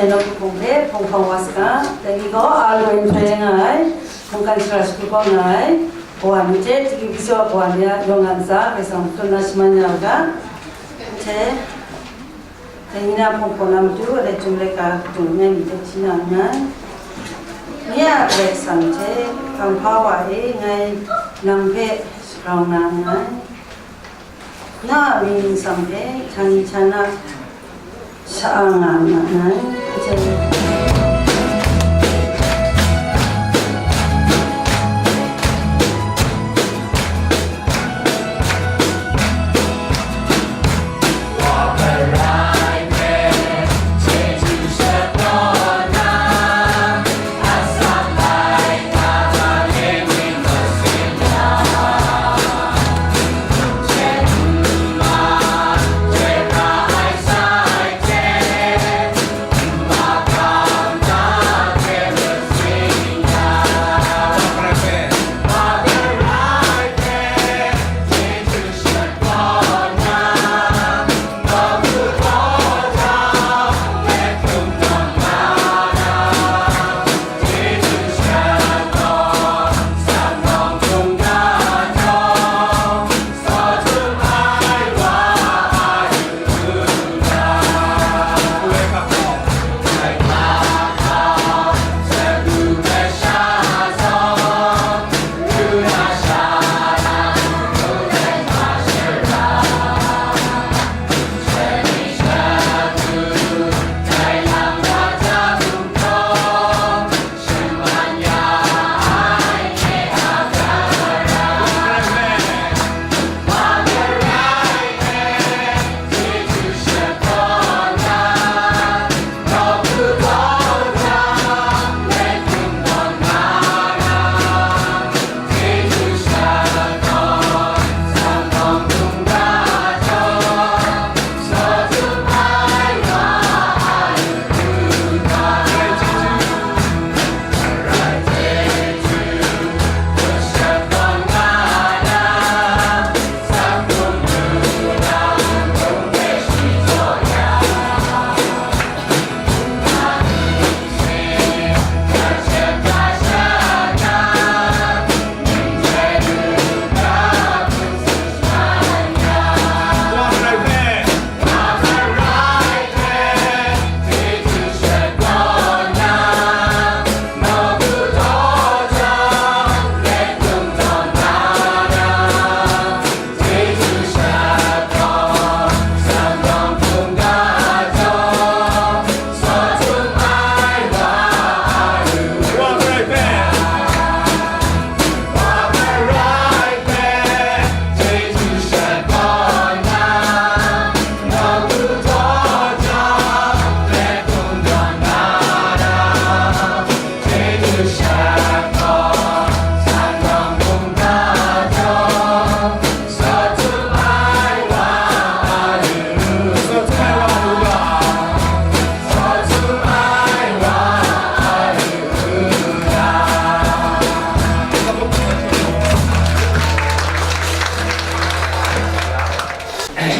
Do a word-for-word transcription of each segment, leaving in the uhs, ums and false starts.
Nawku hpung hpe hpung hpawng wa saga, dai ni gaw a loi nhtoi nga ai, mungkan shara shagu kaw nga ai, kawa ni hte, chyeju byaw ai kawa ni a yawng a ntsa, Karai Kasang hpung na shaman ya u ga, hte, dai ni na hpung hpawng na matu, alai jum laika kadu ngai myit hte hti na nngai. Nye a Karai Kasang hte, Kang hpa wa e, ngai nang hpe shagrau na nngai. Na a mying ningsang hte htan htan na sha-a nga nga ngai.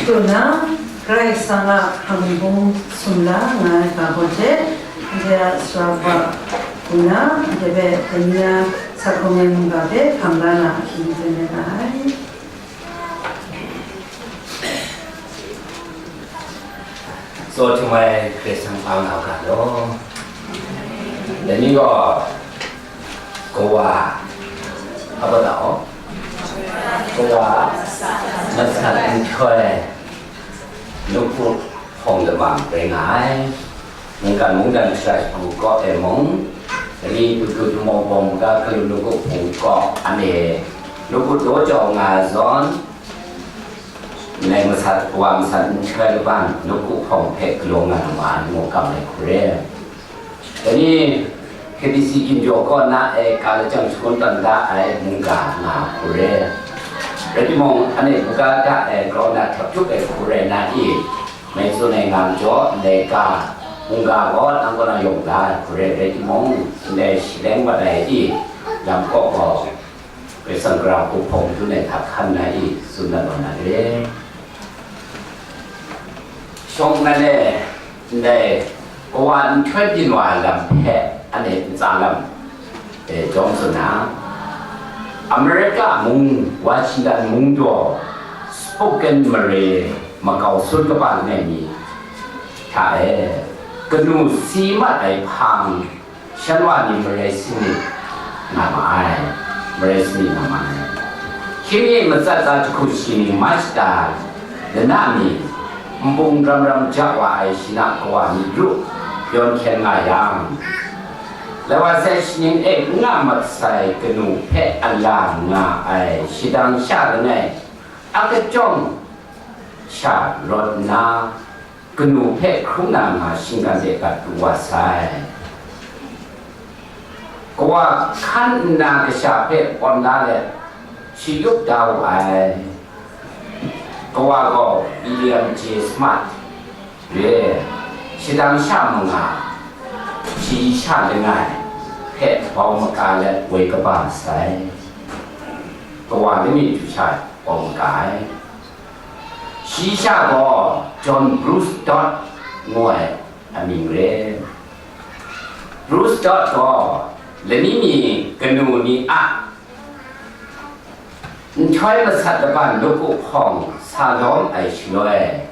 Tuna, Karai Kasang a hpang bung sumla nga ai ga baw hte, ndai a sara wa, tuna, ndai hpe dai ni a sat hkawm ai mungga hpe hpang la na ahkying tsun ai ga ai. Tsaw htum ai Karai Kasang a nga ga law. Dai ni gaw, kawa, apa ta o? Kawa, masat nhtoi, nawku hpawng lamang rai nga ai. Mungkan mungdan shara shagu kaw e mung, dai ni tutu tumaw bawng maga galu nawku hpung kaw anhte nawku daw jau nga ai zawn, ndai masat, kawa masat nhtoi laban, nawku hpawng hpe galaw nga na ma ai ngu kam ai hkure. Dai ni, K B C Ginjaw kaw na e ka lajang shangun tawn da ai mungga nga hkure. Rai timung, anhte buga da ai grau na htap htup ai hkure na i, mai tsun ai nga majaw, ndai ga, mungga gaw nang kaw na yawng la ai hkure. Rai timung, ndai shaleng mat ai i, lam kaw gaw, Karai Kasang gara hku hpawng dun ai hta hkan na i, tsun dat wa na re. Shawng nnan e, ndai Kawa nhtoi byin wa ai lam hpe anhte ntsa lam e jawm tsun na, America mung, Washington mung daw spoken mare makau sun kaba langai mi hta e kanu si mat ai hpang, shan wa ni marai sanit nga ma ai, marai sanit nga ma ai. Hkying mi matsat tsa jahku shi ni Machta lana mi npung ram ram ja wa ai shana kawa mi ru yawn hkyen nga yang, lai wa sai shaning e n nga mat sai kanu hpe a la nga ai shadang sha langai a kachyawng sha rawt nna, kanu hpe hkrung na nga shinggan de gat pru wa sai. Kawa hkan nna kasha hpe pawn la let, shi yup da wu ai. Kawa gaw William J. Smart re, shadang sha manga, shi sha langai hpe bau maka let woi kaba sai. Kawa lani du sha bau maka ai. Shi sha gaw John Bruce Dodd ngu ai amying re. Bruce Dodd gaw lani mi kanu ni a nhtoi masat laban nawku hpawng sa lawm ai shaloi,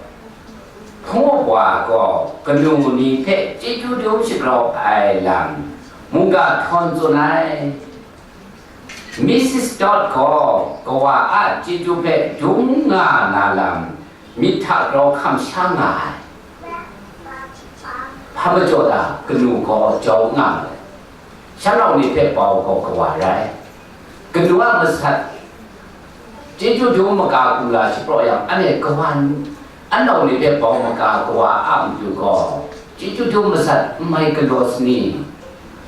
hpung up wa gaw kanu ni hpe chyeju dum shagrau ai lam mungga htawn tsun ai. Mrs Dodd gaw kawa a chyeju hpe dum nga na lam myit hta grau hkam sha nga ai. Hpa majaw ta kanu gaw jau nga ai. Shanau ni hpe bau gaw kawa rai. Kanu a masat chyeju dum maka kumla shapraw yang, anhte kawa n-, anau ni hpe bau maka kawa a matu gaw, chyeju dum masat n mai galaw sani,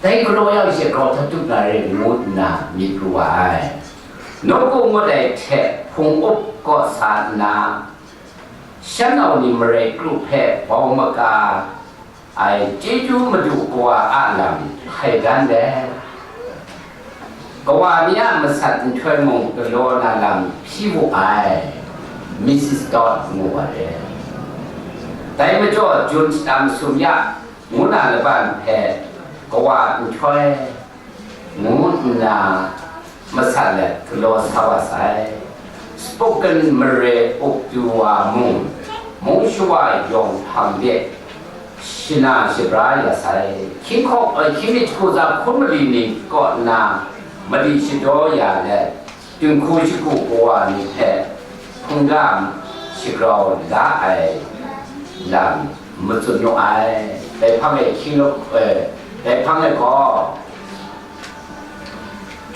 dai galaw yang she grau hta tup na re ngu nna myit pru wa ai. Nawku ngut ai hte hpung up kaw sa nna, shanau ni marai kru hpe bau maka ai chyeju madu kawa a lam hkai dan let, kawa ni a masat nhtoi mung galaw na lam hpyi wu ai, Mrs Dodd ngu wa re. Dai majaw, Jun shata masum ya ngu na laban hpe kawa nhtoi ngu nna masat let galaw sa wa sai. Spoken mare up du wa mung, mung shawa yawng hpang de shana shabra ya sai. Hkying hkawk, eh, hkying mi jahku za hkun mali ni kaw nna mali shadaw ya let, dinghku shagu kawa ni hpe hkungga shagrau la ai lam matsun nu ai. Dai hpang e hkying lawk, eh, dai hpang e gaw,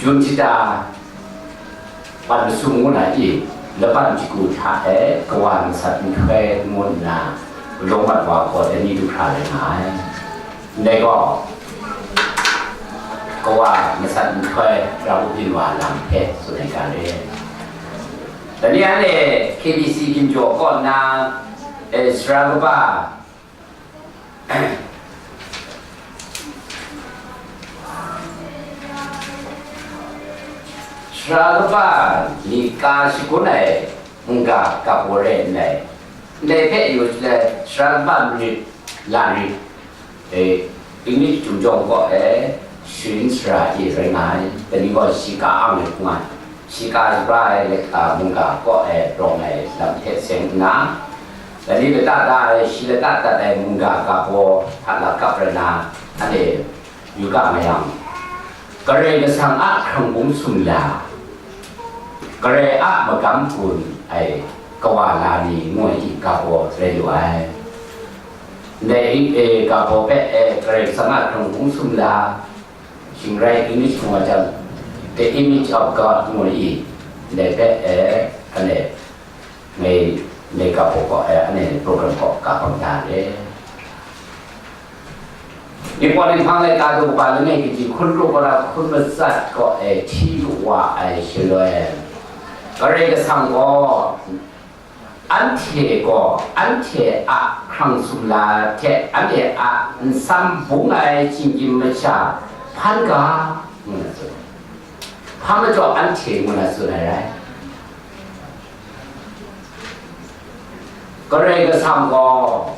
Jun shata pat masum ngu na i, laban shagu hta e kawa masat nhtoi ngu nna, galaw mat wa gaw dai ni du hkra rai nga ai. Ndai gaw, kawa masat nhtoi ra u byin wa lam hpe tsun ai ga re. Dai ni anhte K B C ginjaw kaw nna, eh, sara kaba, sara kaba ni ka shagun ai mungga ga baw rai ndai. Ndai hpe yu shaloi, sara kaba marit, la rit, e, English chyum jawng kaw e, sharin sara e rai nga ai. Dai ni gaw shi ka ang ai hpung ai, shi ka shabra ai, a, mungga kaw e rawng ai lam hte seng nna, dai ni lata da ai, shi lata dat ai mungga ga baw hta lakap rai na, anhte yu ga nga yang, Karai Kasang a hkrang bung sumla, Karai a magam gun ai kawa la ni ngu ai ga baw rai lu ai. Ndai, e, ga baw hpe, e, Karai Kasang a hkrang bung sumla, shing rai English hpung wa jang, The Image of God ngu ai, ndai hpe, e, anhte ngai, ngai ga baw kaw, e, anhte program kaw ka hpang da re. Myi paw ninghpang laika daw kaba langai kaji hkun rup wara hkun matsat kaw e hti yu wa ai shaloi, Karai Kasang gaw anhte gaw anhte a hkrang sumla hte anhte a nsam bung ai shinggyim masha hpan ga, ngu na tsun ai. Hpa majaw anhte ngu na tsun ai rai. Karai Kasang gaw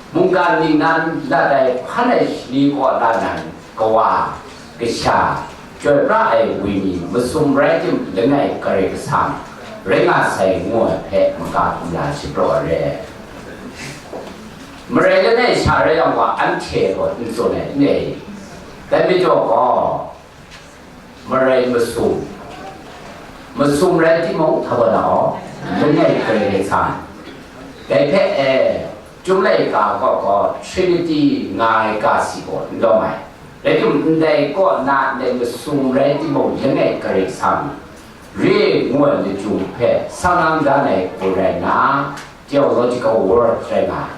Mungkan ningnan lat ai hpan ai shani kaw na nan, kawa, kasha, chyoi pra ai wenyi masum rai tim langai Karai Kasang, rai nga sai ngu ai hpe maka kumla shapraw ai re. Marai langai sha rai yang wa, anhte gaw n tsun ai, n e. Dai majaw gaw, marai masum, masum rai timung, hta wa na aw, langai Karai Kasang, dai hpe e, Chyum laika kaw gaw Trinity nga ai ga si gaw n lawm ai. Rai timung, ndai kaw na ndai masum rai timung, langai Karai Kasang re ngu ai lachyum hpe sang lang dan ai hku rai nna, theological word rai nga ai.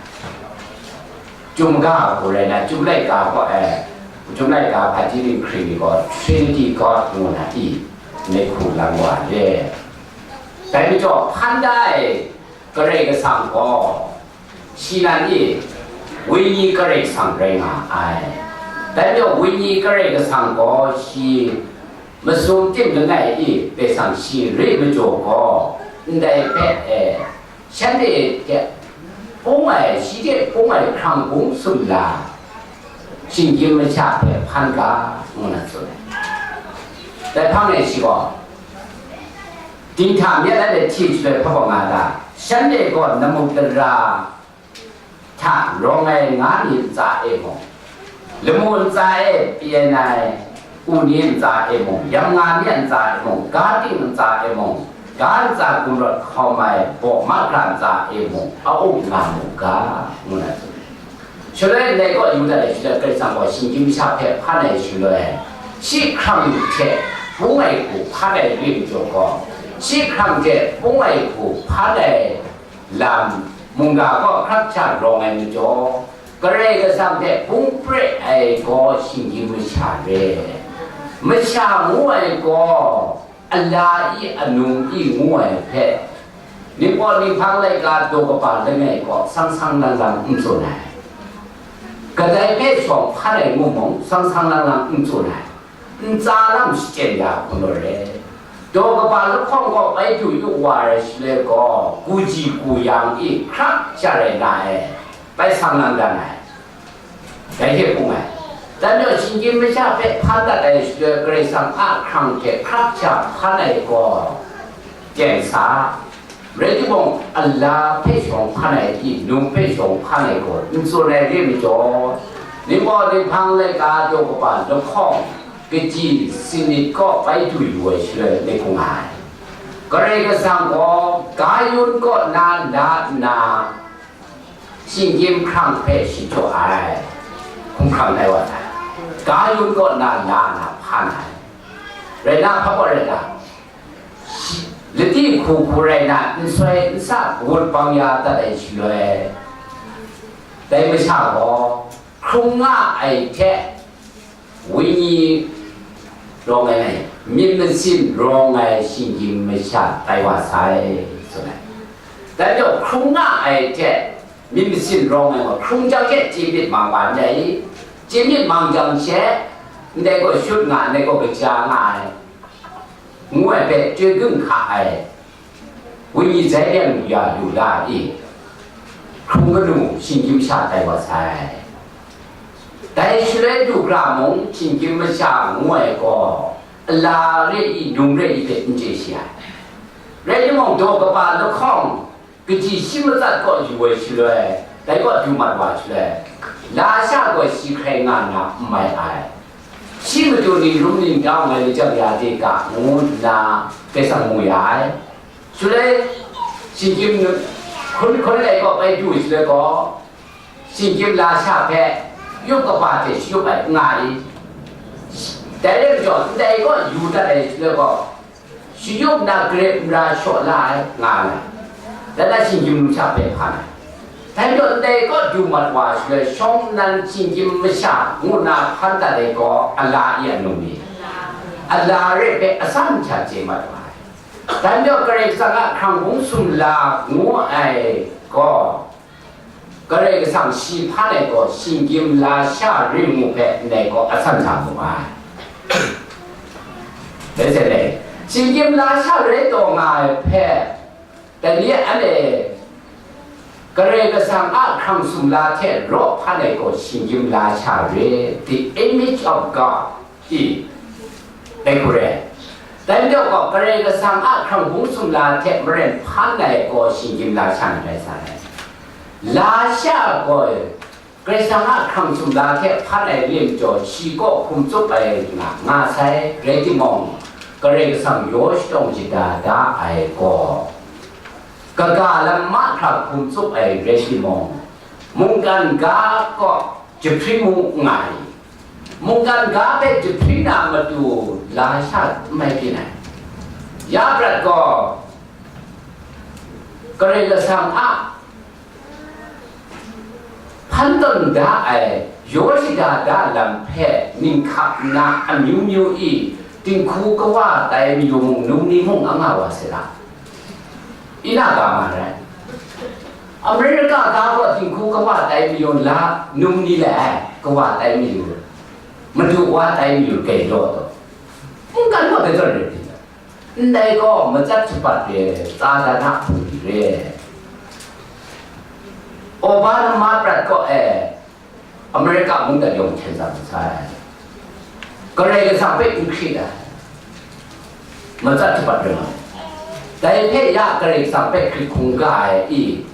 Chyum ga hku rai nna, chyum laika kaw e, chyum laika hpaji ning hkring ni gaw Trinity God ngu na i, ndai hku lang wa ai. Dai majaw, hpan da ai Karai Kasang gaw, shi nan i, Wenyi Karai Kasang rai nga ai. Dai majaw, Wenyi Karai Kasang gaw shi masum tim langai i, bai sang shi re majaw gaw, ndai hpe e, shanhte hte bung ai, shi hte bung ai hkrang bung sumla, shinggyim masha hpe hpan ga, ngu na tsun ai. Dai hpang e shi gaw, dinghta myit ai hte hti shaloi hpa wa nga ta? Shanhte gaw namu tara hta rawng ai nga ni ntsa e mung, lamu ntsa e pyen ai u ni ntsa e mung, yamnga ni ntsa e mung, ga ting ntsa e mung, ga ntsa gumrawt hkawm ai baw mahkra ntsa e mung, a up nga mu ga, ngu na tsun ai. Shaloi ndai kaw yu dat ai shaloi, Karai Kasang gaw shinggyim masha hpe hpan ai shaloi, shi hkrang hte bung ai hku hpan ai rim jaw gaw, shi hkrang hte bung ai hku hpan ai lam mungga gaw hkrak hkya rawng ai majaw, Karai Kasang hte bung pre ai gaw shinggyim masha re. Masha ngu ai gaw, ala i, anung i ngu ai hpe, Ningpawt Ninghpang laika daw kaba langai gaw sang sang lang lang n tsun ai. Kadai hpe shawng hpan ai ngu mung, sang sang lang lang n tsun ai. Ntsa lam shachyen ya hkun rai. Daw kaba lahkawng gaw bai du yu wa ai shaloi gaw, guji guyang i hkrak sha rai na ai, bai sang lang dan ai. Dai hte hpung ai. Dan yawng shinggyim masha hpe hpan dat ai shaloi, Karai Kasang a hkrang hte hkrak sha hpan ai gaw, teng sa, rai timung, ala hpe shawng hpan ai, i num hpe shawng hpan ai gaw n tsun ai re majaw, Ningpawt Ninghpang laika daw kaba lahkawng, kaji sanit kaw bai du yu ai shaloi, ngai hkung nga ai. Karai Kasang gaw ga yun kaw na la nna, shinggyim hkrang hpe shachyaw ai, hkumhkrang tai wa sai, ga yun kaw na la nna hpan ai. Rai na, hpa gaw rai na, shi-, ladi hku hku rai na, nsoi nsa, wut bang ya dat ai shaloi, dai masha gaw hkrung nga ai hte, wenyi rawng ai, myit masin rawng ai shinggyim masha tai wa sai, tsun ai. Dai majaw, hkrung nga ai hte myit masin rawng ai gaw, hkrung jang she chye myit mang wa ndai i? Chye myit mang jang she, ndai gaw shut nga, ndai gaw kaja nga ai, ngu ai hpe, chyoi gung hka ai. Wenyi jai yang ya lu la i? Hkrung kanu shinggyim masha tai wa sai. Dai shaloi du hkra mung, shinggyim masha ngu ai gaw, ala re i, num re i hpe n chye shi ai. Rai timung, daw kaba lahkawng, kaji shi matsat kaw yu ai shaloi, dai kaw du mat wa shaloi, la sha gaw shi hkrai nga na n mai ai. Shi matu ning rum ning da ai lajang ya de ga, ngu nna Karai Kasang mu ya ai. Shaloi, shinggyim hkun, hkun ai gaw bai du shaloi gaw, shinggyim lasha hpe yup kaba hte shayup ai nga i? Dai rai majaw, ndai gaw yu dat ai shaloi gaw, shayup na garep nra shaw la ai nga ai. Dai na shinggyim lasha hpe hpan ai. Dai majaw, ndai kaw du mat wa shaloi, shawng nnan shinggyim masha ngu nna hpan dat ai gaw, ala i anung i? Ala re hpe atsam hta chye mat wa ai. Dai majaw, Karai Kasang a hkrang bung sumla ngu ai gaw, Karai Kasang shi hpan ai gaw, shinggyim lasha ring ngu hpe ndai gaw atsam hta mu ai. Bai seng le, shinggyim lasha rai taw nga ai hpe, dai ni anhte Karai Kasang a hkrang sumla hte raw hpan ai gaw shinggyim lasha re, the image of God i, dai hku re. Dai majaw gaw, Karai Kasang a hkrang bung sumla hte maren hpan ai gaw shinggyim lasha ni rai sa ai. Lasha gaw Karai Kasang a hkrang sumla hte hpan ai lim jaw shi kaw hkum tsup ai nga, nga sai, rai timung, Karai Kasang yaw shatawng shada da ai gaw, kaga lam mahkra hkum tsup ai rai timung, mungkan ga kaw jahpring mu nga ai. Mungkan ga hpe jahpring na matu lasha n mai byin ai. Ya prat gaw, Karai Kasang a hpan tawn da ai, yaw shada da lam hpe ninghka nna amyu myu i, dinghku kawa tai mayu mung, num ni mung a nga wa sai ra. Ina ga ma rai. America ga gaw dinghku kawa tai mayu la, num ni le ai, kawa tai mayu, madu wa tai mayu gai law taw. Mungkan gaw dai zawn rai pyi. Ndai gaw matsat shapat re, tsa dan a hpung re. Obama prat kaw e, America mungdan yawng hten tsang masai. Karai Kasang hpe n hkrit ai. Matsat shapat re ma. Dai hpe ya Karai Kasang hpe hkrit hkungga ai i,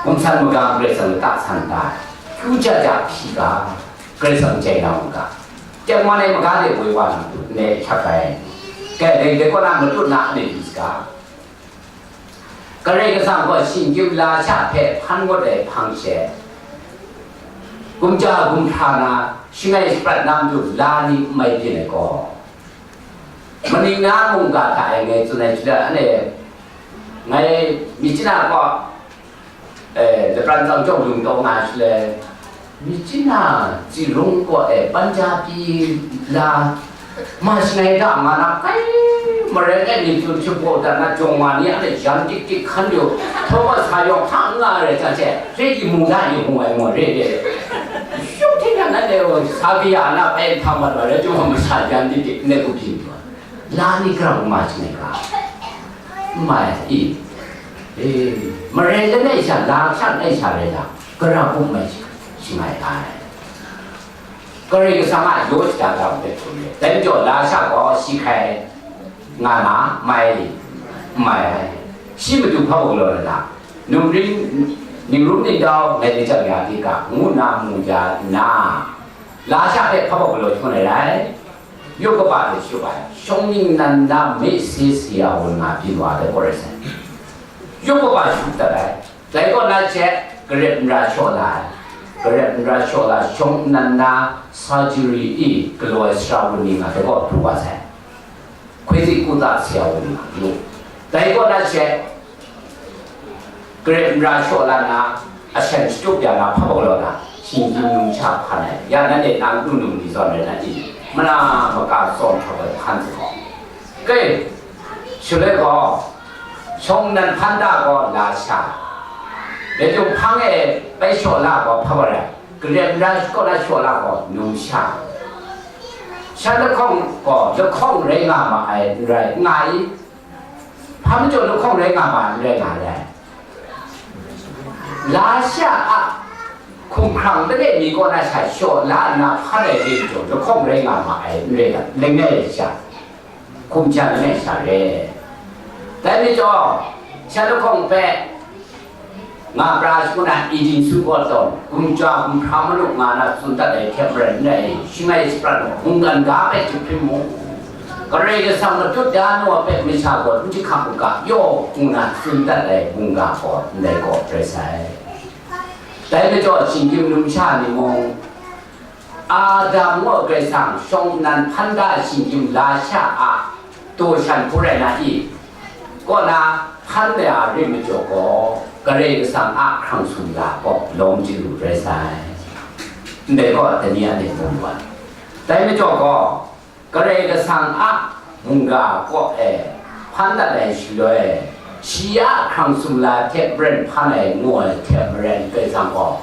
Gumsan maga Karai Kasang lata san da ai, hkyu ja ja hpyi ga, Karai Kasang jai na u ga, tengman ai maga de woi wa na tu, ne hkyap ai, kai dai dai kaw na matut na ne du saga. Karai Kasang gaw shinggyim lasha hpe hpan ngut ai hpang she, gumja gumhkra na, shangai shaprat na matu la ni n mai byin ai gaw, Maning na mungga hta e ngai tsun ai shada, anhte ngai myit chana kaw, eh, lapran tsang jawng lung taw nga ai shaloi, myit chana Zirung kaw e ban ja pyi la, ma shangai da nga na kai, marai ngai ni tsun shabaw dat na jawng ma ni anhte yan dik dik hkan yu, Thomas sa yawng hta n nga ai rai hta she, re i mu da i mu ai mu re re. Shawng hte nan anhte sa kaya na pai hta mat wa rai, jawng ma masha yan dik dik n rai ku byin wa. La ni gara hkum mai shangai ga? N mai i. E, marai langai sha, la sha langai sha rai la, gara hkum mai shangai ai. Karai Kasang a yaw shada ga hpe hkrum ai. Dai majaw, la sha gaw shi hkai nga na mai, n mai ai. Shi matu hpa galaw na ta? Num ring, ning rum ningtau, ngai ni chyam ya di ga, ngu na mu ya nna, la sha hpe hpa galaw hkrum ai rai. Yawk kaba hte shut ai, shawng ningnan na me se si ya wun nga byin wa ai gaw rai sai. Yawk kaba shut dat ai. Dai kaw na she, garep nra shaw la ai. Garep nra shaw la, shawng ningnan na surgery i galaw ai sara wun ni nga dai kaw pru wa sai. Hkoi zi ku ta si ya wun nga pru. Dai kaw na she, Garep nra shaw la na, ashen shatup ya na, hpa galaw na, shinggyim numsha hpan ai, ya nanhte nang lu num ni zawn rai na i? Mana maka tsawm hkawt ai hkan sa gaw. Kai, shaloi gaw, shawng ningnan hpan da gaw la sha. Dai jung hpang e bai shaw la gaw hpa wa rai, garep nra shakaw na shaw la gaw numsha. Shan lahkawng gaw lahkawng rai nga ma ai, n rai, n nga i? Hpa majaw lahkawng rai nga ma, n rai nga ai. La sha a hkumhkrang langai mi kaw na sha shaw la nna hpan ai re majaw, lahkawng rai nga ma ai, n rai ga, langai sha, hkum sha langai sha re. Dai majaw, sha lahkawng hpe nga pra shangun ai Eden su gaw tawn, gumja gumhkra manu nga na tsun dat ai hte maren n rai, shangai shaprat ai mungkan ga hpe jahpring mu. Karai Kasang matut da nu a hpe masha gaw n jahkam u ga, yaw, ngu na tsun dat ai mungga gaw ndai gaw rai sai. Dai majaw, shinggyim numsha ni mung, Adam ngu ai Karai Kasang shawng ningnan hpan da ai shinggyim lasha a daw shan hku rai na i? Kaw na, hpan ai a rim majaw gaw, Karai Kasang a hkrang sumla gaw lawm chyalu rai sai. Ndai gaw, dai ni anhte mu lu ai. Dai majaw gaw, Karai Kasang a mungga kaw e hpan dat ai shaloi, shi a hkrang sumla hte maren hpan ai ngu ai hte maren Karai Kasang gaw,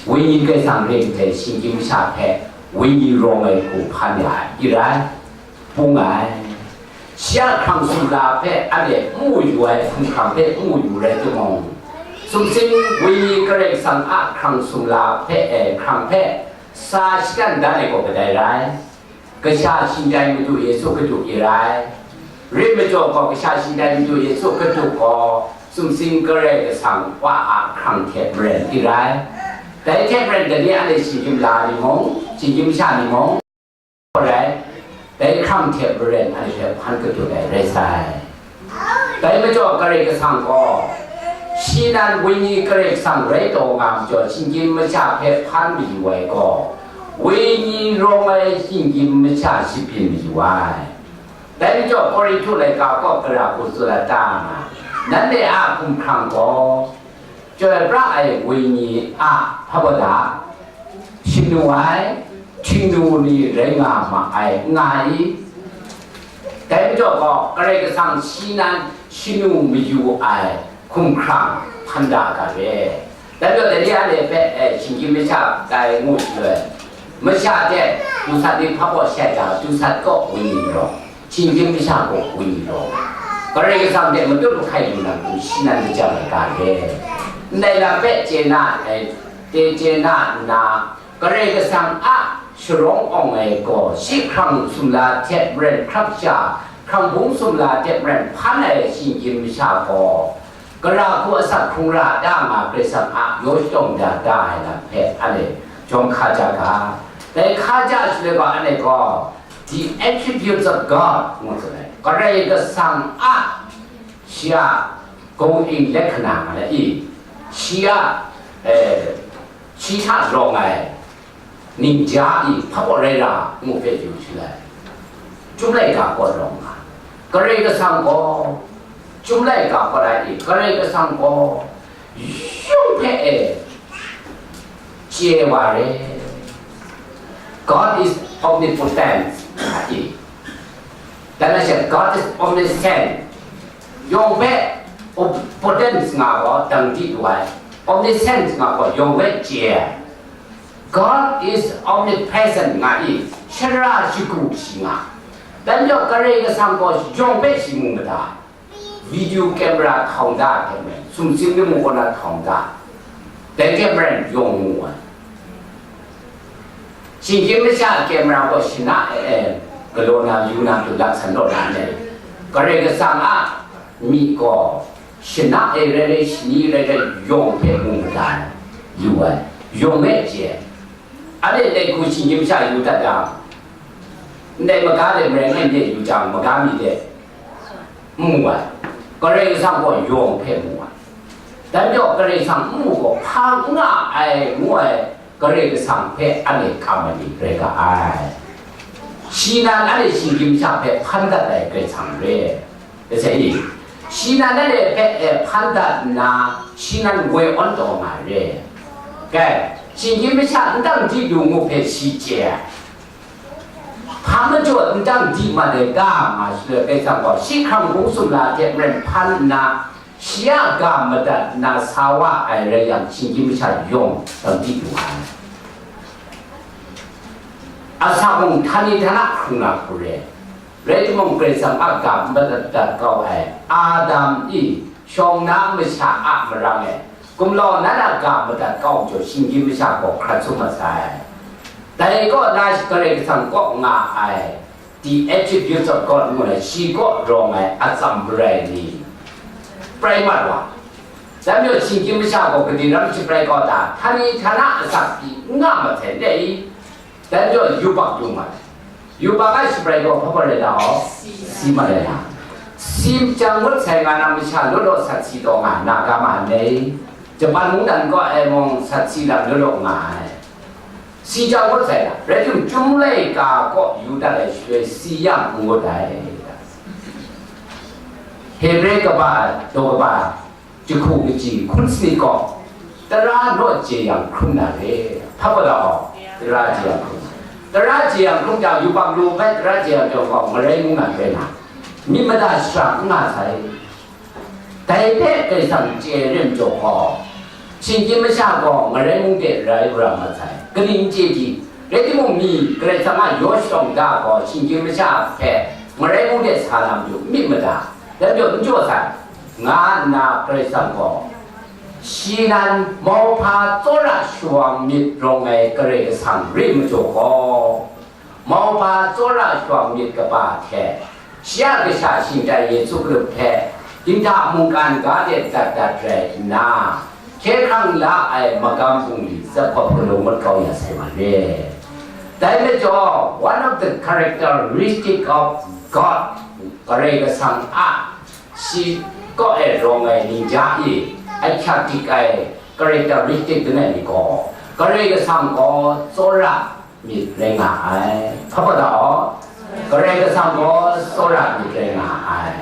Wenyi Karai Kasang rim hte shinggyim masha hpe wenyi rawng ai hku hpan ya ai, i rai, bung ai. Shi a hkrang sumla hpe anhte n mu yu ai hkumhkrang hpe n mu yu rai timung, Sumsing Wenyi Karai Kasang a hkrang sumla hpe, eh, hkrang hpe sa shatan dan ai gaw kadai rai? Kasha shingtai Madu Yesu Hkristu pyi rai. Rit majaw gaw, kasha shingtai Madu Yesu Hkristu gaw sumsing Karai Kasang Wa a hkrang hte maren pyi rai. Dai hte maren dai ni anhte shinggyim la ni mung, shinggyim masha ni mung, rai, dai hkrang hte maren anhte hpe hpan kadu ai rai sai. Dai majaw Karai Kasang gaw, shi nan Wenyi Karai Kasang rai taw nga majaw, shinggyim masha hpe hpan mayu ai gaw, Wenyi rawng ai shinggyim masha shabyin mayu ai. Dai majaw Korinhtu laika kaw gara hku tsun ai ta nga, nanhte a hkumhkrang gaw, chyoi pra ai Wenyi a hpa baw da, shanu ai, htingnu ni rai nga ma ai, nga i? Dai majaw gaw, Karai Kasang shi nan shanu mayu ai hkumhkrang hpan da ga re. Dai majaw, dai ni anhte hpe, eh, shinggyim masha tai ngu shaloi, masha hte dusat ni hpa baw shai da, dusat kaw Wenyi marawng, shinggyim masha gaw Wenyi marawng, Karai Kasang hte matut mahkai lu na hku shi nan lajang ai ga re. Ndai lam hpe chye na, eh, chye na nna, Karai Kasang a sharawng awng ai gaw, shi hkrang sumla hte maren hkrap sha, hkrang bung sumla hte maren hpan ai shinggyim masha gaw, gara hku asak hkrung ra da nga Karai Kasang a yaw shadawng da da ai lam hpe anhte jawm hkaja ga. Dai hkaja shaloi gaw, anhte gaw, the attributes of God ngu tsun ai. Karai Kasang a, shi a gawng-ing lahkana nga na i, shi a, eh, shi hta rawng ai ningja i hpa baw rai ra ngu hpe yu shaloi, Chyum laika kaw rawng nga, Karai Kasang gaw, Chyum laika kaw rai i, Karai Kasang gaw yawng hpe e chye wa re. God is omnipotent, nga i. Dan a she, God is omniscient. Yawng hpe, om-, potent nga gaw dang di lu ai, omniscient nga gaw yawng hpe chye ai. God is omnipresent nga i, shara shagu shi nga. Dan yawng Karai Kasang gaw yawng hpe shi mu mada ai. Video camera htawng da ai hte maren, sumsing lamu kaw na htawng da, dai hte maren yawng mu ai. Shinggyim masha camera gaw shana e, e, galaw na, yu na, tu laksan law na ai. Karai Kasang a myi gaw, shana e rai rai, shani rai rai, yawng hpe mu mada ai, yu ai, yawng e chye ai. Anhte ndai hku shinggyim masha yu dat yang, ndai maga de maren ngai de yu jang, maga mi de n mu ai. Karai Kasang gaw yawng hpe mu ai. Dan yawng Karai Kasang n mu gaw, hpa n nga ai ngu ai Karai Kasang hpe anhte kam ai ni rai ga ai. Shi nan anhte shinggyim masha hpe hpan dat ai Karai Kasang re. Rai sai i? Shi nan anhte hpe, eh, hpan dat nna, shi nan woi awn taw nga ai re. Kai, shinggyim masha n dang di lu ngu hpe shi chye ai. Hpa majaw n dang di mat ai ga nga shaloi, Karai Kasang gaw shi hkrang bung sumla hte maren hpan nna, shi a ga madat nna sa wa ai rai yang, shinggyim masha yawng dang di lu ai. Asak mung htani htana hkrung na hku re. Rai timung, Karai Kasang a ga madat dat kau ai Adam i shawng na masha a marang e, gumlau nan a ga madat kau majaw, shinggyim masha gaw hkrat sum mat sai. Dai kaw na shi Karai Kasang kaw nga ai, the attributes of God ngu ai, shi kaw rawng ai atsam marai ni prai mat wa. Dai majaw, shinggyim masha gaw gade ram shabrai kau ta, htani htana asak pyi n nga mat sai, ndai i? Dai majaw, yubak dung mat ai. Yubak a shabrai gaw hpa hpa rai na aw? Si mat ai na. Si jang ngut sai nga na masha law law sat si taw nga na ga ma ai. Japan mungdan kaw e mung sat si lam law law nga ai. Si jang ngut sai na. Rai timung, Chyum laika kaw yu dat ai shaloi si yang n ngut ai. Hebre kaba, daw kaba, jahku kaji hkun sanit gaw, tara naw jeyang hkrum na re. Hpa gaw da gaw, tara jeyang hkrum. Tara jeyang hkrum jang, yubak lu bai tara jeyang jawng gaw, marai mung na rai na, myit mada shara n nga sai. Dai hpe Karai Kasang chye ai re majaw gaw, shinggyim masha gaw marai mung de rai wa ra mat sai. Kaning chye di? Rai timung, mi Karai Kasang a yaw shadawng da gaw, shinggyim masha hpe marai mung de sa na matu myit mada, dai majaw n jaw sai, nga nna Karai Kasang gaw Shi nan mauhpa tsawra shawang myit rawng ai Karai Kasang re majaw gaw, mauhpa tsawra shawang myit kaba hte shi a Kasha shingtai Yesu Hkristu hpe dinghta mungkan ga de dat dat rai nna, hkye hkrang la ai magam bungli zaphawt galaw ngut kau ya sai wa re. Dai majaw, one of the characteristic of God, Karai Kasang a shi kaw e rawng ai ningja e ahkyak dik ai characteristic langai mi gaw, Karai Kasang gaw tsawra myit rai nga ai. Hpa hpa ta aw? Karai Kasang gaw tsawra myit rai nga ai.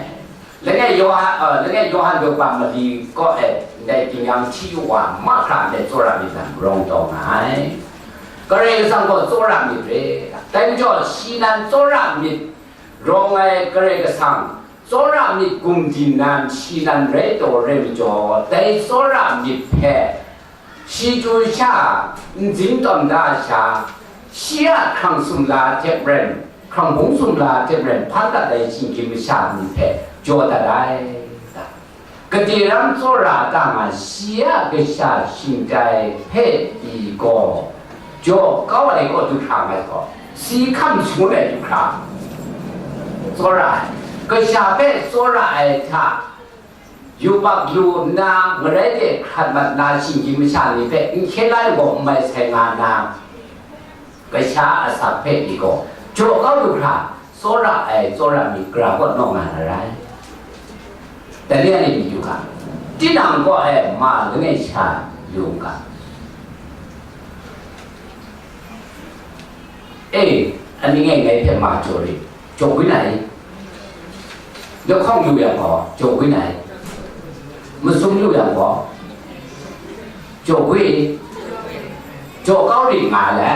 Langai Yawhan, uh, langai Yawhan daw pa mali kaw e ndai tingnyang hti yu wa mahkra ndai tsawra myit nan rawng taw nga ai. Karai Kasang gaw tsawra myit re. Dai majaw, shi nan tsawra myit rawng ai Karai Kasang, tsawra myit gumdin nan shi nan rai taw rai majaw, dai tsawra myit hpe shi chyu sha, nzin tawn da sha, shi a hkrang sumla hte maren, hkrang bung sumla hte maren hpan dat ai shinggyim masha ni hpe jaw dat ai. Gade ram tsawra da nga shi a Kasha shingtai hpe pyi gaw, jaw kau ai kaw du hkra nga gaw, si hkam shangun ai du hkra tsawra ai. Kasha hpe tsawra ai hta yubak yu nna, ngarai de hkrat mat na shinggyim masha ni hpe n hkye la ai gaw n mai sai nga nna, Kasha a asak hpe pyi gaw, jaw kau du hkra, tsawra ai tsawra myit gara kaw naw nga na rai. Dai ni anhte myit yu ga, tinang kaw e ma langai sha yu ga. E, ani ngai ngai hpe ma jaw rit, jaw gwi na i? Lahkawng lu yang gaw, jaw gwi na i? Masum lu yang gaw, jaw gwi i? Jaw kau rit nga le.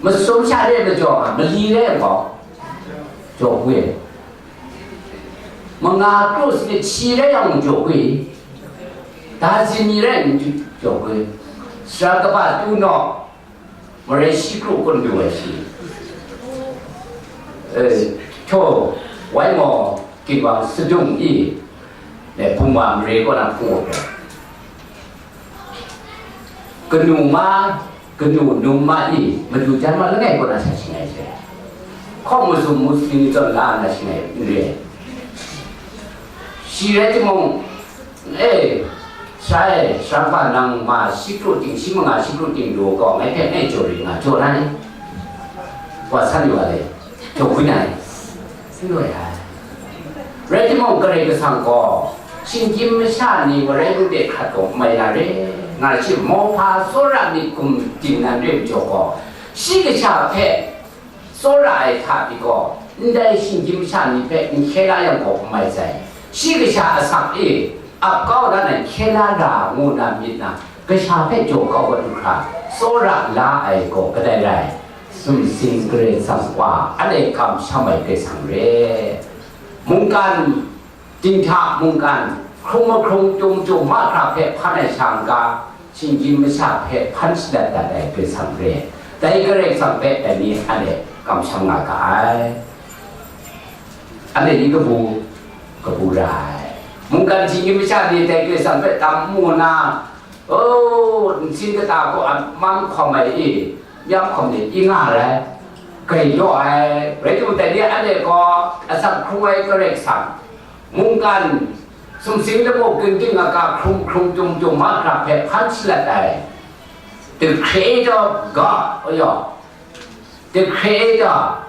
Masum sha re majaw nga, mali re yang gaw, jaw gwi. Manga kru sanit shi re yang jaw gwi. Dazin ni re yang jaw gwi. Sara kaba tu naw, marai shi kru kun du ai shi. Eh, htaw, wai maw, ginwang sadung i, le, hpungwa mare kaw na hpung wa prai. Kanu ma, kanu num ma i, madu jan ma langai kaw na sa shangai sai. Hkawng masum Muslim ni tawn la na shangai n re. Shi rai timung, e, sha e, sara kaba nang ma shi kru ting, shi manga shi kru ting lu gaw, ngai hpe ngai jaw rit nga, jaw na ni? Wa san yu wa le, jaw hkun ai. N rai ai. Rai timung, Karai Kasang gaw shinggyim masha ni marai lu de hkrat gaw n mai na re, nga shi mauhpa tsawra myit gumdin nan re majaw gaw, shi Kasha hpe tsawra ai hta pyi gaw, ndai shinggyim masha ni hpe n hkye la yang gaw n mai sai. Shi Kasha asak e ap kau na nan hkye la ra ngu na myit na, Kasha hpe jaw kau wa du hkra, tsawra la ai gaw kadai rai? Sumsing Karai Kasang wa, anhte kamsham ai Karai Kasang re. Mungkan, dinghta mungkan, hkrung mahkrung, tum tum mahkra hpe hpan ai sha n-ga, shinggyim masha hpe hpan shadat dat ai Karai Kasang re. Dai Karai Kasang hpe dai ni anhte kamsham nga ga ai. Anhte ni kabu, kabu ra ai. Mungkan shinggyim masha ni dai Karai Kasang hpe tam mu na, oh, nsin kata gaw a mam hkawm ai i, myam hkawm ni i nga rai, grai daw ai. Rai timung, dai ni anhte gaw asak hkrung ai Karai Kasang, mungkan sumsing lamu ginding aga hkrung hkrung tum tum mahkra hpe hpan shalat ai, the Creator of God, oh ya, the Creator,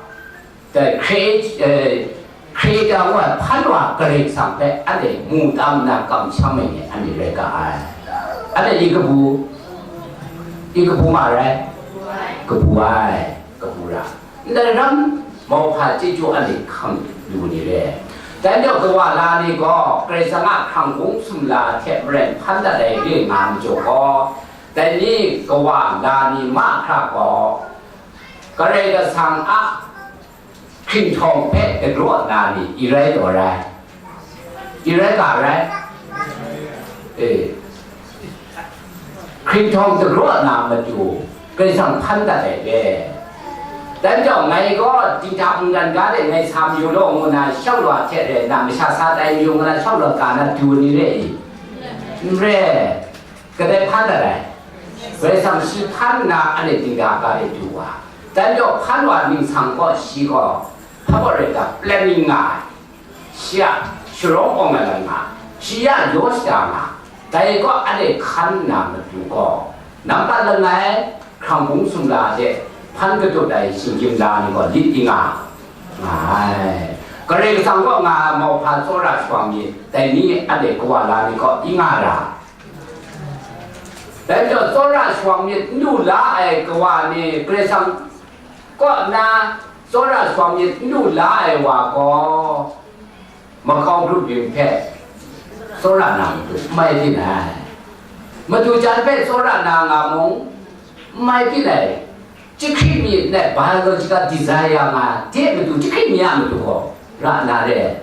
the Create, eh, Creator wa hpan wa Karai Kasang hpe anhte mu tam nna kamsham ai ni anhte rai ga ai. Anhte i kabu, i kabu ma rai? Kabu ai, kabu ra. Ndai ram, mauhpa chyeju anhte hkam lu ni re. Dai majaw kawa la ni gaw, Karai Kasang a hkrang bung sumla hte maren hpan dat ai re nga majaw gaw, dai ni kawa la ni mahkra gaw, Karai Kasang a hkinhtawng hpe dagraw na ni i rai taw rai? I rai ga rai? E, hkinhtawng dagraw na matu, Karai Kasang hpan dat ai re. Dan jau ngai gaw, dinghta mungdan ga de ngai sa mayu law ngu na, shau law hte re na, masha sa tai mayu ngu na, shau law ga na du ni re i? N re, kadai hpan dat ai? Karai Kasang shi hpan nna anhte dingda ga e du wa. Dan yawng hpan wa ningsang gaw shi gaw, hpa gaw rai ta, planning nga ai. Shi a sharawng awng ai lam nga, shi ya yaw shada nga, dai gaw anhte hkan nna matu gaw, nampat langai, hkrang hpung sumla hte hpan kadut ai shinggyim la ni gaw lit di nga, nga ai. Karai Kasang kaw nga ai mauhpa tsawra shawng myit, dai ni anhte kawa la ni gaw i nga ra. Dai majaw, tsawra shawng myit n lu la ai kawa ni Karai Kasang kaw na tsawra shawng myit n lu la ai wa gaw, makau grup yu hpe tsawra na matu n mai byin ai. Matu jan hpe tsawra na nga mung, n mai byin ai. Chyahkring myit let biological desire nga de matu, chyahkring myit a matu gaw ra na re.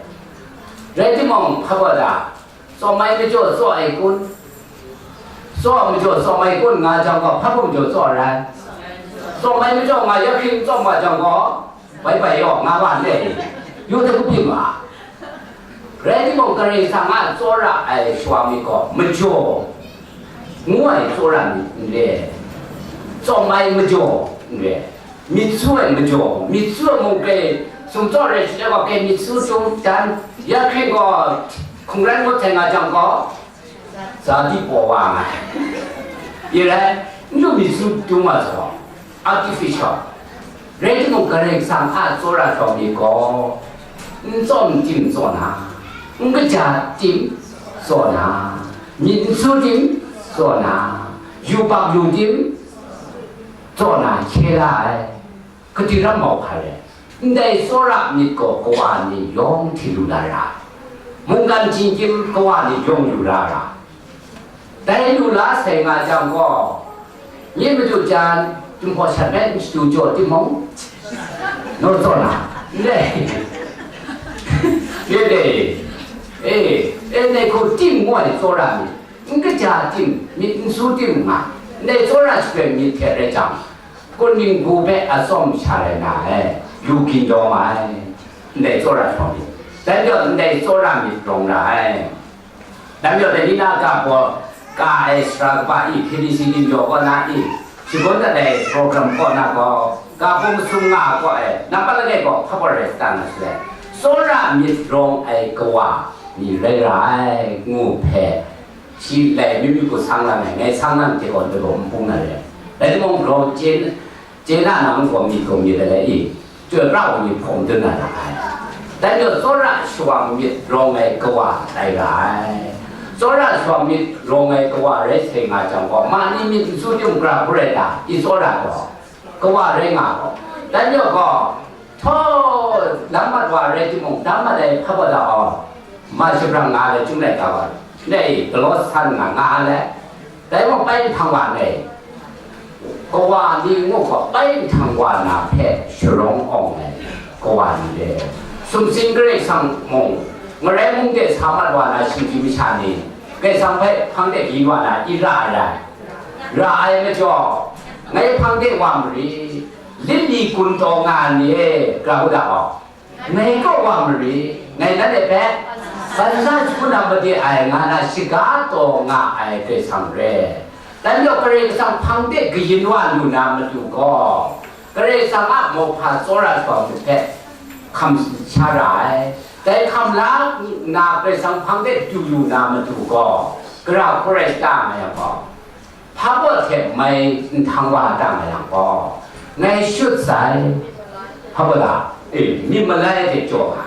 Rai timung, hpa gaw da, tsaw mai majaw tsaw ai kun? Tsaw majaw tsaw mai kun nga jang gaw, hpa gaw majaw tsaw ai rai? Tsaw mai majaw nga, ya hkring tsaw nga jang gaw, bai bai yaw nga wa n le? Yu hte ku byin wa. Rai timung, Karai Kasang a tsawra ai shawa myit gaw majaw ngu ai tsawra myit n re, tsaw mai majaw n re, myit su ai majaw, myit su ai mung kai sumtsaw rai shi gaw, kai myit su tung dan, ya hkring gaw hkungran ngut hte nga jang gaw, za di paw wa nga ai. I rai, n lu myit su tung wa zaw, artificial. Rai timung, Karai Kasang a tsawra shawng myit gaw, n tsaw n tim tsaw na, n kaja tim tsaw na, myit n su tim tsaw na, yubak yu tim tsaw na, hkye la ai. Hkati ram mau hpa re, ndai tsawra myit gaw kawa ni yawng hti lu la ra, mungkan chyingkyim kawa ni yawng lu la ra, dai lu la sai nga jang gaw, myit madu jan, Jinghpaw shat me n shadu jaw timung, naw tsaw na, ndai, myit e, e, e, ndai hku tim ngu ai tsawra myit, n kaja tim, myit n su tim nga, ndai tsawra shakren myit hte rai jang, Kunning bu hpe atsawm sha rai na ai, lu gindaw ma ai, ndai tsawra shawng myit, dai majaw ndai tsawra myit rawng ra ai. Dai majaw dai ni na ga baw ka ai sara kaba i, K B C gindaw kaw na i, shagun dat ai program kaw na gaw, ga baw masum nga ai kaw ai, nampat langai gaw hpa gaw rai sa na shaloi, tsawra myit rawng ai kawa ni rai ra ai, ngu hpe, shi lai mi mi ku sang lam ai, ngai sang lam hte gaw, ndai gaw n bung na re. Rai timung, grau chye, chye na nang gaw myit gaw myit ai i, chyoi pra ai ni hpawng dun na ra ai. Dai majaw, tsawra shawng myit rawng ai kawa tai ra ai. Tsawra shawng myit rawng ai kawa rai sai nga jang gaw, ma ni myit n su tim gra hku rai ta, i tsawra gaw? Kawa rai nga gaw, dan yawng gaw, htaw, lam mat wa rai timung, dam mat ai hpa gaw da gaw, ma shabrang nga ai, chyum laika wa, ndai galaw san nga nga ai, dai mung bai nhtang wa ndai, kawa ni ngu gaw bai nhtang wa na hpe sharawng awng ai, kawa ni le, sumsing Karai Kasang mung, ngarai mung de sa mat wa na shinggyim masha ni, Karai Kasang hpe hpang de yin wa na i ra ai rai. Ra ai majaw, ngai hpang de wa mari, lit li gun taw nga ai ni e, grau da gaw, ngai kaw wa mari, ngai nanhte hpe ban sa shagun na made ai nga na shaga taw nga ai Karai Kasang re. Dan yawng Karai Kasang hpang de kayin wa lu na matu gaw, Karai Kasang a mauhpa tsawra shawng myit hpe hkam sha ra ai. Dai hkam la nna Karai Kasang hpang de du lu na matu gaw, gara hku rai shada nga yang gaw, hpa baw hte mai nhtang wa da nga yang gaw, ngai shut sai, hpa baw la, e, myit malai hte jaw nga,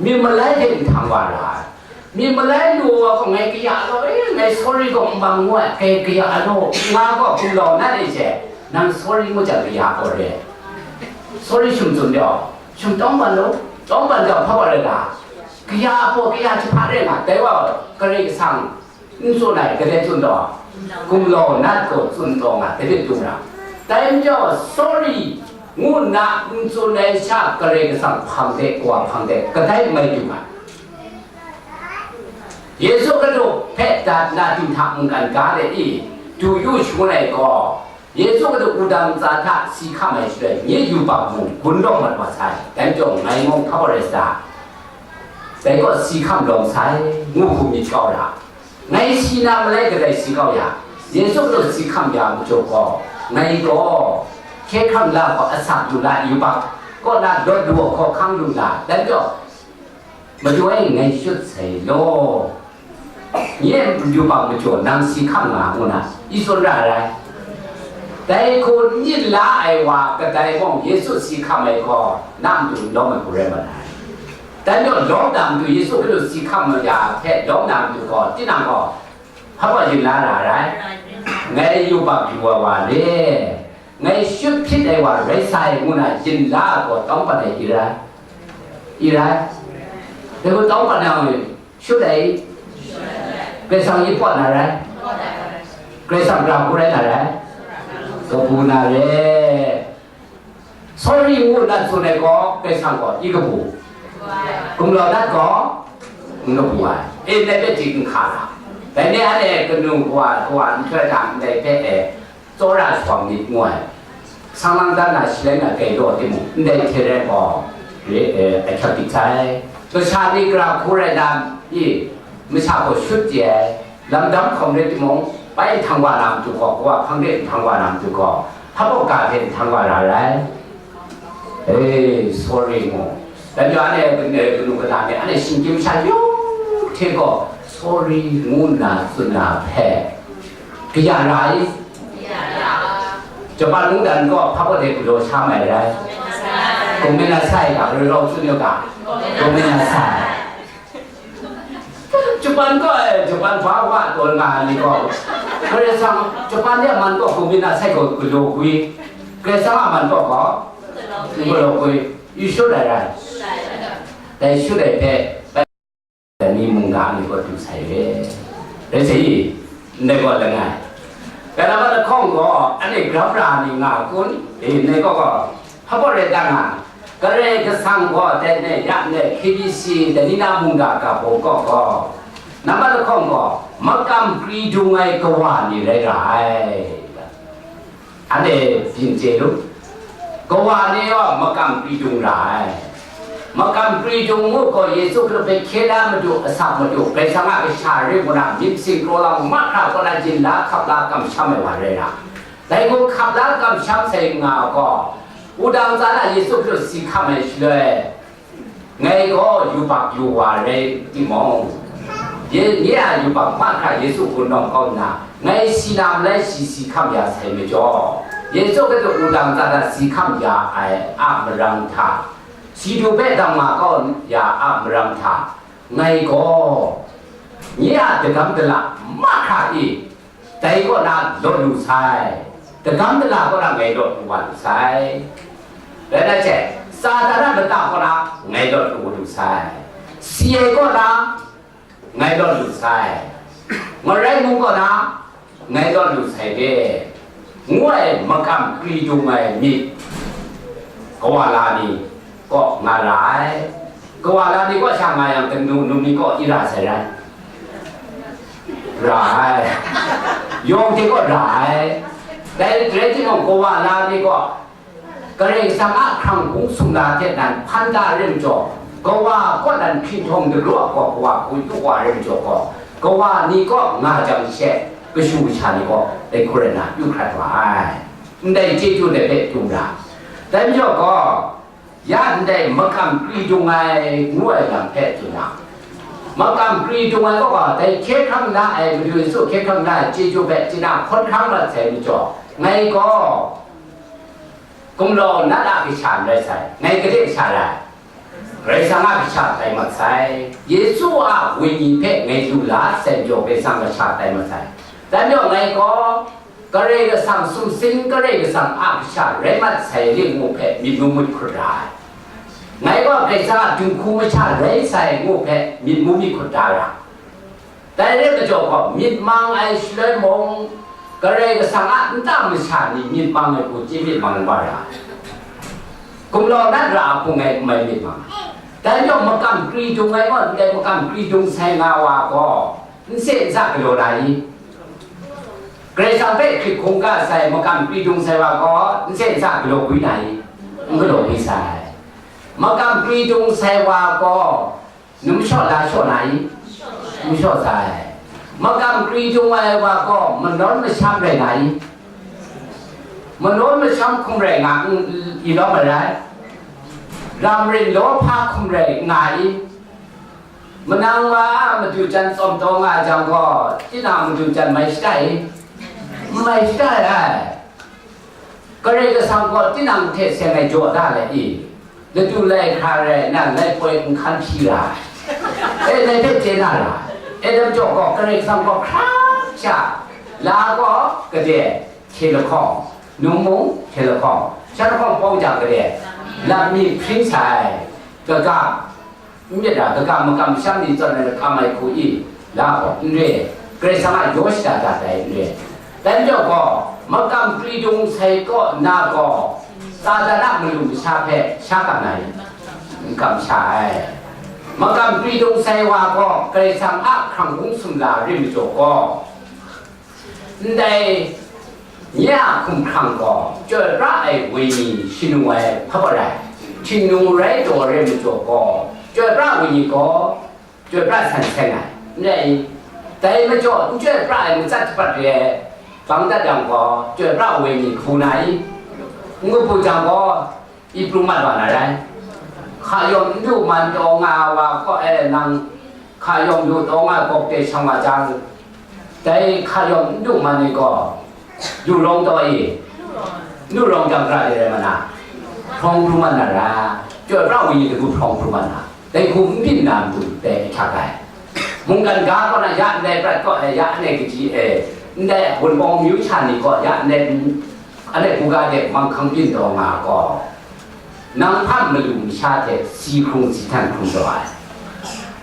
myit malai hte nhtang wa ra ai. Myit malai lu ai wa gaw, ngai kaya law, e, ngai sorry gaw n bang ngu ai, kai kaya law, nga gaw, hkum lau na de she, nang sorry ngu jang kaya gaw re. Sorry shum tsun jaw, shum tawng ban law, tawng ban jaw, hpa baw rai ga, kaya baw, kaya jahpa rai nga, dai wa, Karai Kasang n tsun ai, kadai tsun taw, kumlau nat gaw tsun taw nga, dai hpe dung ra. Dai majaw, sorry ngu nna n tsun ai sha, Karai Kasang hpang de, Kawa hpang de, kadai mai du nga. Yesu Hkristu hpe dat na dinghta mungkan ga de i, du yu shangun ai gaw, Yesu Hkristu wudang ntsa hta si hkam ai shaloi, nye yubak mung gun lawng mat wa sai, dai majaw ngai mung hpa wa rai sa, dai gaw si hkam lawng sai, ngu hku myit kau ra. Ngai shi na malai kadai si kau ya, Yesu Hkristu si hkam ya majaw gaw, ngai gaw hkye hkrang la gaw asak lu la, yubak kaw na lawt lu ai hkawhkang lu la, dan jaw, madu ai ngai shut sai law. Nye yubak majaw nang si hkam nga ngu na, i tsun ra ai. Dai hku n yin la ai wa kadai mung Yesu si hkam ai gaw, na matu lawm ai hku rai mat ai. Dan jaw, lawm na matu Yesu Hkristu si hkam ya hpe lawm na matu gaw, tinang gaw, hpa gaw yin la ra ai. Ngai yubak yu ai wa re, ngai shut hpyit ai wa rai sai ngu na yin la ai gaw, tawngpan ai i rai, i rai. Dai gaw tawngpan ai shut ai, Karai Kasang yi pawt na rai, Karai Kasang ra hku rai na rai, kabu na re. Sorry ngu na tsun ai gaw, Karai Kasang gaw i kabu, gumlau dat gaw n kabu ai. E, ndai hpe di n hka ra. Dai ni anhte kanu kawa, kawa nhtoi hta ndai hpe e, tsawra shawng myit ngu ai. Sang lang dan na, shi lai na, grai law timung, ndai hte rai gaw, re, e, ahkyak dik sai. Kasha ni gara hku rai na i, masha gaw shut chye ai. Lamdam hkawm rai timung, bai nhtang wa na matu gaw, kawa hpang de nhtang wa na matu gaw, hpa baw ga hte nhtang wa ra rai. E, sorry mu. Dan jaw, anhte, e, kanu kata ni, anhte shinggyim sha yawng hte gaw, sorry ngu nna tsun na hpe, kaya ra i? Japan mungdan gaw hpa baw de galaw sha mai rai. Gomen na sai ga, galaw tsun yawng ga, gomen na sai. Japan gaw, e, Japan hpa wa tawn nga ai ni gaw, Karai Kasang, Japan de man gaw gomen na sai gaw galaw gwi, Karai Kasang a man gaw gaw, galaw gwi, yu shut ai rai. Dai shut ai hpe, dai ni mungga ni gaw du sai re. Rai sai i, ndai gaw langai. Galawa lahkawng gaw, anhte gram ra ni nga kun? E, ndai gaw gaw, hpa gaw rai ta nga, Karai Kasang gaw dai ne, ya ne, K B C, dai ni na mungga ga baw gaw gaw, nambat lahkawng gaw, makam pri dung ai kawa ni rai ra ai. Anhte byin chye lu, kawa ni gaw makam pri dung ra ai. Makam pri dung ngu gaw, Yesu Hkristu hpe hkye la madu, asak madu, Karai Kasang a kasha rai ngu na, myit singkraw lam mahkra kaw na yin la, hkap la, kamsham ai wa rai ra. Dai gaw hkap la kamsham sai nga gaw, wudang tsa na Yesu Hkristu si hkam ai shaloi, ngai gaw yubak yu wa rai timung, ye, nye a yubak mahkra Yesu hpun nawng kau nna, ngai si na malai shi si hkam ya sai majaw, Yesu Hkristu wudang tsa na si hkam ya ai a marang hta, si du hpe dang ma kau ya a marang hta, ngai gaw nye a dagam dala mahkra e, dai kaw na lawt lu sai, dagam dala kaw na ngai lawt lu wa lu sai. Rai na she, Satan a lata kaw na ngai lawt lu wa lu sai, si ai kaw na ngai lawt lu sai, marai mung kaw na ngai lawt lu sai de, ngu ai makam pri dung ai myit, kawa la ni kaw nga ra ai. Kawa la ni kaw sha nga yang, kanu num ni kaw i ra sai rai? Ra ai. Yawng hte kaw ra ai. Dai rai timung, kawa la ni kaw Karai Kasang a hkrang hpung sumla hte nan hpan da rim jaw, kawa kaw nan hpinhtawng dagraw ai gaw, kawa hku yu wa rim jaw gaw, kawa ni kaw nga jang she, kashu kasha ni gaw dai hku rai na yu hkrat wa ai. Ndai chyeju dai hpe dung ra. Dai majaw gaw, ya ndai makam pri dung ai ngu ai lam hpe tsun na, makam pri dung ai kaw gaw, dai hkye hkrang la ai, Madu Yesu hkye hkrang la ai chyeju hpe chyeju hkawn hkang mat sai majaw, ngai gaw gumlau nat a kasha n rai sai, ngai gade kasha rai? Karai Kasang a kasha tai mat sai. Yesu a wenyi hpe ngai lu la sai majaw, Karai Kasang kasha tai mat sai. Dan jaw, ngai gaw Karai Kasang sumsing, Karai Kasang a kasha rai mat sai ring ngu hpe myit mu myit hkut ra ai. Ngai gaw Karai Kasang a dinghku masha rai sai ngu hpe myit mu myit hkut da ra. Dai rai majaw gaw, myit mang ai shaloi mung, Karai Kasang a nta masha ni myit mang ai hku chye myit mang wa ra ai. Gumlau nat ra a hku ngai n mai myit mang ai. Dai majaw, makam pri dung ai gaw, ndai makam pri dung sai nga wa gaw, n se n sa galaw na i? Karai Kasang hpe hkrit hkungga sai makam pri dung sai wa gaw, n se n sa galaw gwi na i? N galaw gwi sai. Makam pri dung sai wa gaw, N mashaw la shaw na i? N mashaw sai. Makam kri dung ai wa gaw manawn masham rai nga i? Manawn masham hkum rai nga n, i law marai? Ram rin law hpa hkum rai nga i? Manang wa a madu jan tsawm taw nga ai jang gaw, tinang madu jan mai shatai i? N mai shatai ai. Karai Kasang gaw tinang hte seng ai jaw da let i? Ladu lai hkra rai nna, lai poi n hkan hpyi ra ai. E, lai hpe chye na ra ai. E, dai majaw gaw, Karai Kasang gaw hkra sha, la gaw gade, hte lahkawng, num mung hte lahkawng, shan lahkawng pawng jang gade, lam mi hpring sai, kaga, n myit ra, kaga makam masham ni zawn ai makam ai hku i, la gaw n re, Karai Kasang a yaw shada dat ai n re. Dai majaw gaw, makam kri dung sai kaw nna gaw, Satan a malu masha hpe sha kam na i? N kamsha ai. Makam kri dung sai wa gaw, Karai Kasang a hkrang hpung sumla rim majaw gaw, ndai nye a hkumhkrang gaw, chyoi pra ai wenyi shanu ai hpa rai, htingnung rai taw rai majaw gaw, chyoi pra wenyi gaw, chyoi pra san seng ai, n rai i? Dai majaw, n chyoi pra ai matsat japat re ai, bang dat yang gaw, chyoi pra wenyi hku na i? N kabu jang gaw, i pru mat wa na rai. Hka yawm n du man taw nga ai wa kaw e nang, hka yawm du taw nga ai gawk de shang wa jang, dai hka yawm n du man ai gaw, du rawng taw i? N du rawng jang, gara de rai ma na? Hprawng pru mat na ra. Chyoi pra wenyi dai hku hprawng pru mat na, dai hku n byin na matu dai ahkyak ai. Mungkan ga kaw na ya ndai prat kaw e, ya anhte kaji e, ndai Wunpawng myu sha ni kaw ya ndai, anhte hku ga de manghkang byin taw nga gaw, nang hpang malu masha hte si hkrung si htan hkrung taw ai.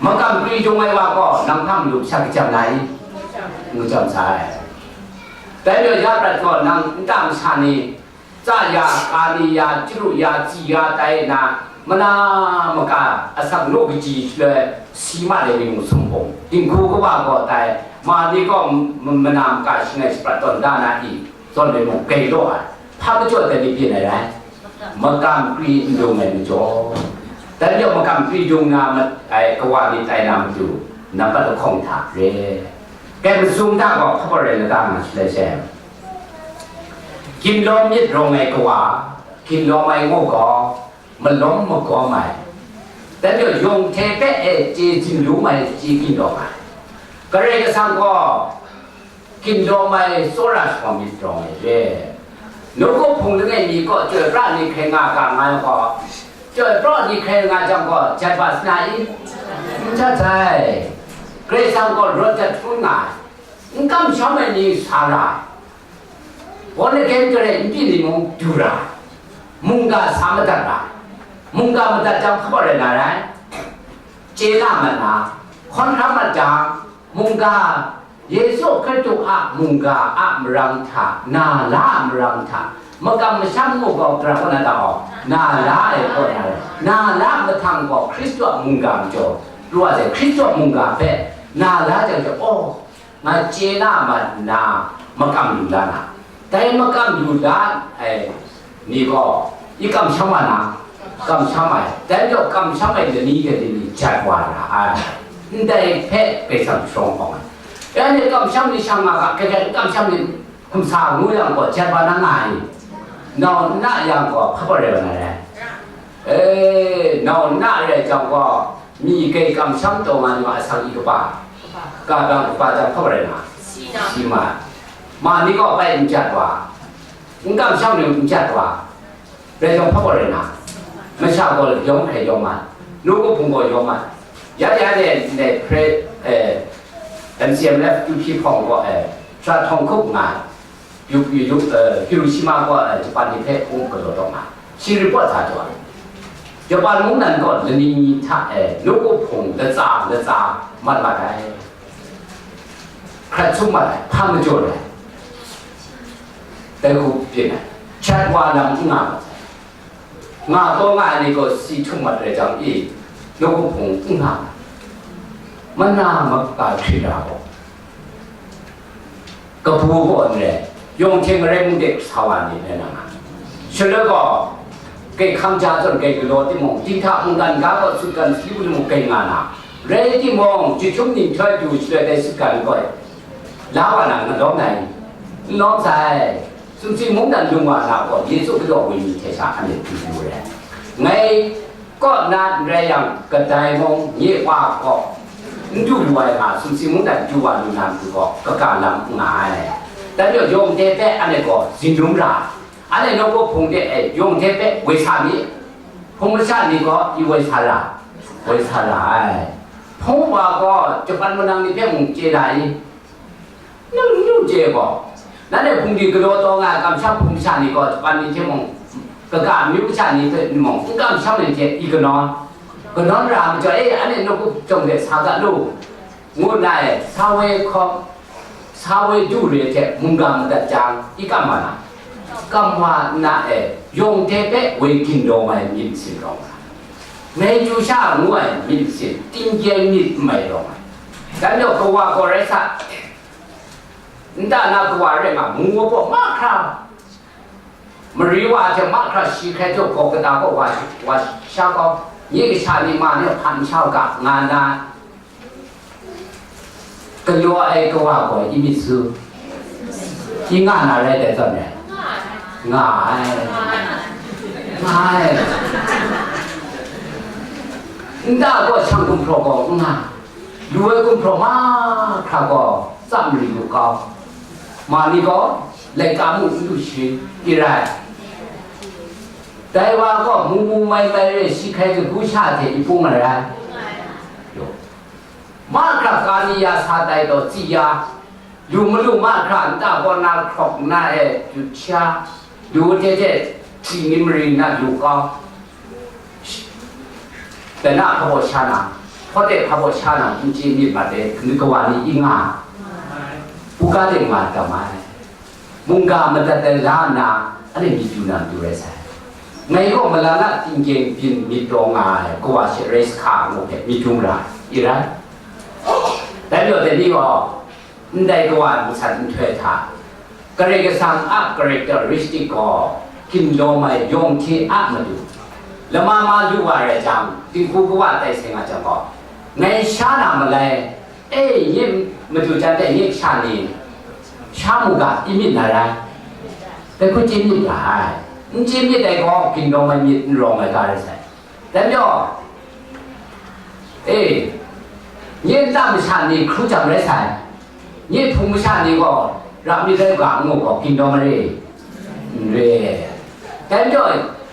Makam kri dung ai wa gaw, nang hpang malu masha kajam na i? N kajam sai. Dai majaw ya prat gaw, nang nta masha ni, tsa ya, ka ni ya, chyaru ya, tsi ya tai nna, mana maka asak naw kaji shaloi si mat ai ni mung sumhpung, dinghku kaba gaw tai, ma ni gaw m-, mana maka shangai shaprat tawn da na i? Zawn ai mung grai law ai, hpa majaw dai ni byin ai rai? Makam kri n dung ai majaw. Dai majaw makam kri dung na ma-, ai kawa ni tai na matu, nampat lahkawng hta re. Kai masum hta gaw hpa rai lata nga shalai she, ginlawm myit rawng ai kawa, ginlawm ai ngu gaw, malawm magawm ai. Dai majaw yawng hte hpe e chye zin lu mai chye ginlawm ai. Karai Kasang gaw ginlawm ai tsawra shawng myit rawng ai re. Nawku hpung langai mi kaw chyoi pra ni hkrai nga ga nga yang gaw, chyoi pra ni hkrai nga jang gaw, jat wa sa na i? N jat sai. Karai Kasang gaw rawt jat hkrum nga ai. N kamsham ai ni sa ra ai. Born again Karai n byin ni mung du ra ai. Mungga sa madat ra ai. Mungga madat jang hpa rai na rai? Chye na mat na, hkawn hkra mat jang, mungga, Yesu Hkristu a mungga a marang hta, na la a marang hta, makam masham ngu gaw, gara kaw na ta gaw, na la ai kaw na rai. Na la mahtang gaw, Hkristu a mungga majaw, pru wa sai, Hkristu a mungga hpe, na la jang gaw, oh, nga chye na mat nna, makam lu la na. Dai makam lu la ai ni gaw, i kamsham wa na, kamsham ai. Dai majaw kamsham ai lani de ni jat wa ra ai. Ndai hpe Karai Kasang sharawng hkawng ai. Anhte kamsham ni shang nga ga, hkrai hkrai kamsham ni hkum sa ngu yang gaw, jat wa na nga ai. Nau n na yang gaw, hpa rai wa na rai. E, nau n na rai jang gaw, mi grai kamsham taw nga ni ma asak i kaba, ka bang kaba jang hpa rai na? Si ma. Ma ni gaw bai n jat wa, n kamsham ni n jat wa, rai jang hpa rai na? Masha gaw yawng hkrai yawng ma, nawku hpung gaw yawng ma. Ya ya de, de pre, eh, M C M F two hpawng gaw, eh, sha htawng hkup nga, Yu-, yu-, yu-, eh, Hiroshima gaw, eh, Japan ni hpe hpung galaw taw nga, shi report sa taw ai. Japan mung nan gaw lani mi hta e nawku hpung latsa latsa mat mat ai. Hkrat sum mat ai, hpa majaw ai. Dai hku byin ai. Jat wa lam n nga mat ai. Nga taw nga ai ni gaw si htum mat rai jang i, nawku hpung n nga ai. Mana maka hkrit ra gaw, kabu gaw n rai, yawng hte marai mung de sa wa ni rai na nga. Shaloi gaw, grai hkam ja zawn grai galaw timung, dinghta mungkan ga gaw sutgan sali mung grai nga na, rai timung, jahtum nhtoi du shaloi dai sutgan gaw, La wa na, n lawm na i? N lawm sai. Sumsi mungdan lung wa na gaw, Yesu Hkristu a wenyi hte sha anhte du lu ai. Ngai kaw na n rai yang, kadai mung nye Wa kaw n du lu ai nga, sumsi mungdan du wa lu na matu gaw, kaga lam n nga ai. Dan yawng hte hpe anhte gaw zinlum ra ai. Anhte nawku hpung de e, yawng hte hpe woi sa mi? Hpung masha ni gaw i woi sa ra, woi sa ra ai. Hpung wa gaw Japan manang ni hpe mung chye ra i? Nang n chye gaw, nanhte hpung di galaw taw nga ai kamsham hpung masha ni gaw, Japan ni hte mung, kaga amyu masha ni hpe mung, n kamsham ai hte i kanawn, kanawn ra ai majaw, e, anhte nawku jawng de sa ga lu, ngu nna e, sa woi hkawm, sa woi du re hte mungga madat jang, i kam wa na? Kam wa nna e, yawng hte hpe woi gindawng ai myit masin rawng ai, ngai chyu sha ngu ai myit masin, tinggyeng myit n mai rawng ai. Dan yawng kawa gaw rai sa, nta na kawa rai nga, mu wa gaw mahkra, mari wa hte mahkra shi hkrai jaw gaw kata gaw wa, wa sha gaw, nye kasha ni ma ni hpan sha u ga, nga nna, galaw ai kawa gaw i myit su, i nga na rai dai zawn re, nga ai, nga ai. Nta gaw shang gumhpraw gaw n nga, lu ai gumhpraw mahkra gaw tsam mari lu kau, ma ni gaw laika mu n lu shi, i rai. Dai wa gaw mu mu mai mai re, shi hkrai kagu sha hte i pung ai rai. Mahkra ka ni ya sa tai taw, tsi ya, lu malu mahkra nta kaw na hkrawk na e jut sha, lu hte hte tsi ni mari na lu kau, dana hpa baw sha na, hpawt e hpa baw sha na, n chye myit mat e, kawa ni i nga, buga de nga tam ai. Mungga madat ai la nna, anhte myit du na matu rai sai. Ngai gaw malana tinggyeng byin myit rawng nga ai, kawa she rai sa hkra ngu hpe myit du ra, i rai. Dai majaw dai ni gaw, ndai kawa nsan nhtoi hta, Karai Kasang a characteristic gaw, gindawng ai yawng hte a matu, lama ma lu wa rai jang, dinghku kawa tai sai nga jang gaw, ngai sha na malai, e, nye madu jan de nye kasha ni, sha mu ga, i myit na rai? Dai hku chye myit ga ai. N chye myit ai gaw, gindawng ai myit n rawng ai ga rai sai. Dai majaw, e, nye nta masha ni hkru jang rai sai. Nye hpung masha ni gaw, ra myit rai ga, ngu gaw, gindawng ai re? N re. Dai majaw,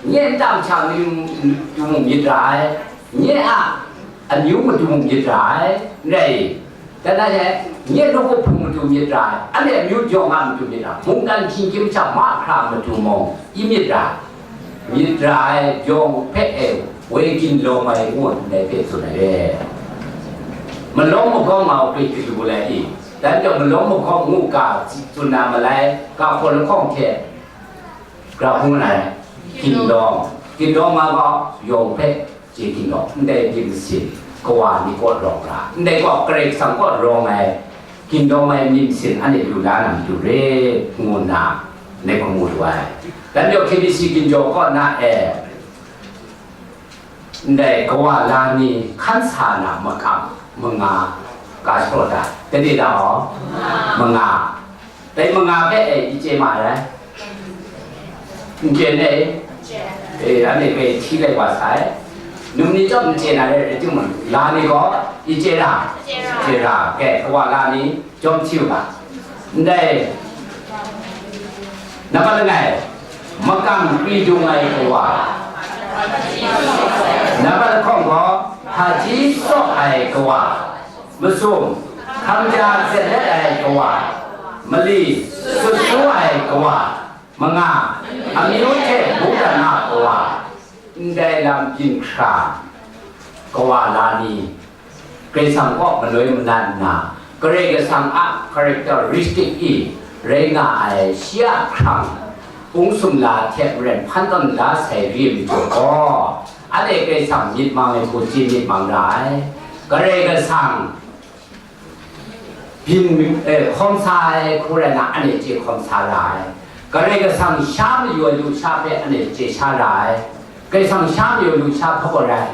nye nta masha ni matu mung myit ra ai, nye a amyu matu mung myit ra ai, n rai i? Dan na she, nye nawku hpung matu myit ra ai, anhte amyu jawng a matu myit ra ai, mungkan hkying hkying masha mahkra matu mung i myit ra ai, myit ra ai, jawng hpe e woi gindawng ai ngu ndai hpe tsun ai re. Malawng magawng mau hpe galu lai i? Dan majaw malawng magawng ngu ga tsun na malai, ga hpaw lahkawng hte, gra hpung ai, gindawng, gindawng ma gaw, yawng hpe chye gindawng, ndai myit masin, kawa ni kaw rawng ra, ndai gaw Karai Kasang kaw rawng ai, gindawng ai myit masin, anhte lu la na matu re, ngu nna, ngai hkrum mu lu ai. Dan yawng K B C ginjaw kaw na e, ndai kawa la ni hkan sa na makam manga ka shaw ta, gade da aw? Manga. Dai manga hpe e i chye ma ai? N chye ne? E, anhte hpe hti lai wa sai. Num ni chyawm n chye na re, rai timung, la ni gaw i chye ra? Chye ra. Ke, kawa la ni jawm hti u ga. Ndai, nambat langai, makam kri dung ai kawa. Nambat lahkawng gaw, hpaji tsaw ai kawa. Masum, hkam ja zet let ai kawa. Mali, sut su ai kawa. Manga, amyu hte mungdan a kawa. Ndai lam byin hkra, kawa la ni, Karai Kasang kaw maloi manat nna, Karai Kasang a characteristic i rai nga ai shi a hkrang, pung sumla hte maren hpan tawn la sai re ai majaw gaw, anhte Karai Kasang myit mang ai hku chye myit mang ra ai. Karai Kasang byin, eh, hkawm sa ai hku rai na, anhte chye hkawm sa ra ai. Karai Kasang sha mayu ai lusha hpe anhte chye sha ra ai. Karai Kasang sha mayu ai lusha hpa gaw rai?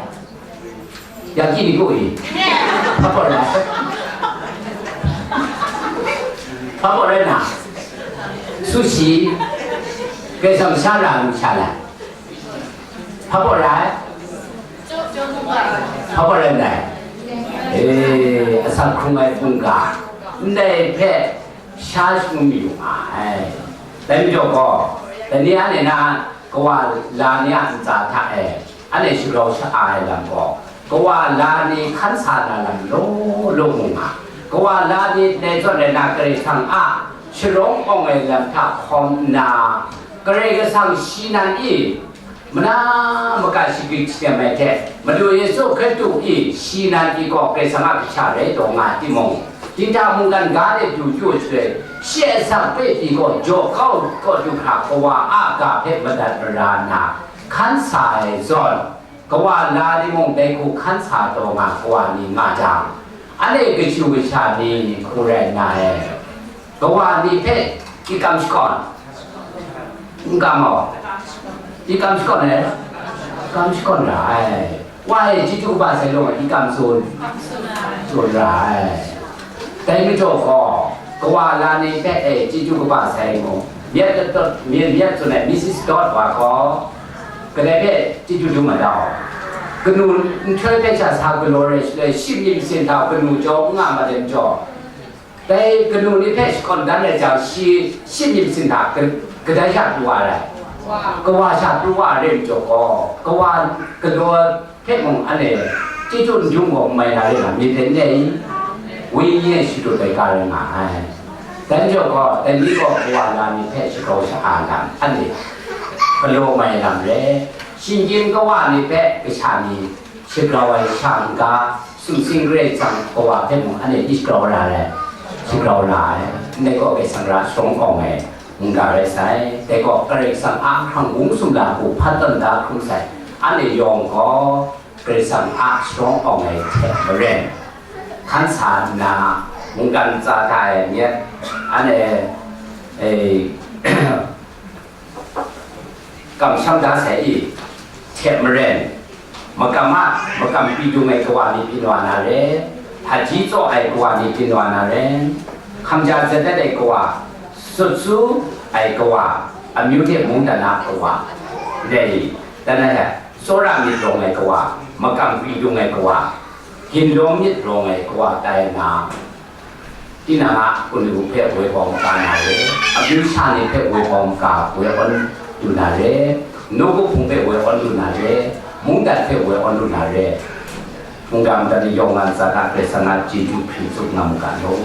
Ya ki ni ku i? Hpa gaw rai? Hpa baw rai na, su shi, Karai Kasang sha ra lu sha lai. Hpa baw rai, hpa baw rai ndai. E, asak hkrung ai hpungga, ndai hpe sha shangun mayu nga ai. Dai majaw gaw, dai ni anhte na kawa la ni a ntsa hta e, anhte shagrau sha-a ai lam gaw, kawa la ni hkan sa na lam law law mu nga, kawa la ni ndai zawn rai na Karai Kasang a sharawng awng ai lam hta hkawm nna, Karai Kasang shi nan i mana maka shagrit shatem ai hte, Madu Yesu Hkristu i shi nan i gaw Karai Kasang a kasha rai taw nga timung, Dingda mungkan ga de du chyu ai shaloi, shi a asak hpe pyi gaw jaw kau kaw du hkra kawa a ga hpe madat mara nna hkan sa ai zawn, kawa la ni mung dai hku hkan sa taw nga kawa ni nga jang, anhte kashu kasha ni hku rai nna e, kawa ni hpe i kam shakawn, n kam aw, i kam shakawn ai, kam shakawn ra ai. Wa e chyeju kaba sai law, i kam tsun, tsun ra ai. Dai majaw gaw, kawa la ni hpe e chyeju kaba sai mu, myat dot dot, myat myat tsun ai Mrs Dot wa gaw, kadai hpe chyeju dum ma dau. Kanu nhtoi hpe sha sa galaw rai shaloi, shi myit masin hta kanu jaw n nga ma ai majaw, dai kanu ni hpe shakawn dan ai jang, shi shi myit masin hta ka-, kadai sha pru wa ai? Kawa sha pru wa ai rai majaw gaw, kawa galaw hpe mung anhte chyeju n jung gaw n mai na rai na, myit dai n dai? Wenyi e shadut ai ga rai nga ai. Dai majaw gaw, dai ni gaw kawa la ni hpe shagrau sha-a lam, anhte galaw mai lam re, shinggyim kawa ni hpe kasha ni shagrau ai sha n-ga, sumsing Karai Kasang kawa hpe mung anhte di shagrau ra ai, shagrau ra ai. Ndai gaw Karai Kasang ra sharawng awng ai mungga rai sai. Dai gaw Karai Kasang a hkrang gung sumla hku hpat tawn da hkrum sai. Anhte yawng gaw Karai Kasang a sharawng awng ai hte maren, hkan sa nna, mungkan tsa hta e myit, anhte, e, kamsham da sai i, hte maren, makam a, makam pyi dung ai kawa ni pyi naw na re, hpaji tsaw ai kawa ni pyi naw na re, hkamja zatdat ai kawa, sut su ai kawa, amyu hte mungdan a kawa, dai, dan ai, tsawra myit rawng ai kawa, makam pyi dung ai kawa, ginlawm myit rawng ai kawa tai na, tinang a hpung hpe woi bawng ka na re, amyu sha ni hpe woi bawng ka woi awn du na re, nawku hpung hpe woi awn du na re, mungdan hpe woi awn du na re. Mungga madat ni yawng a ntsa hta Karai Kasang a chyeju hpring tsup nga mu ga law.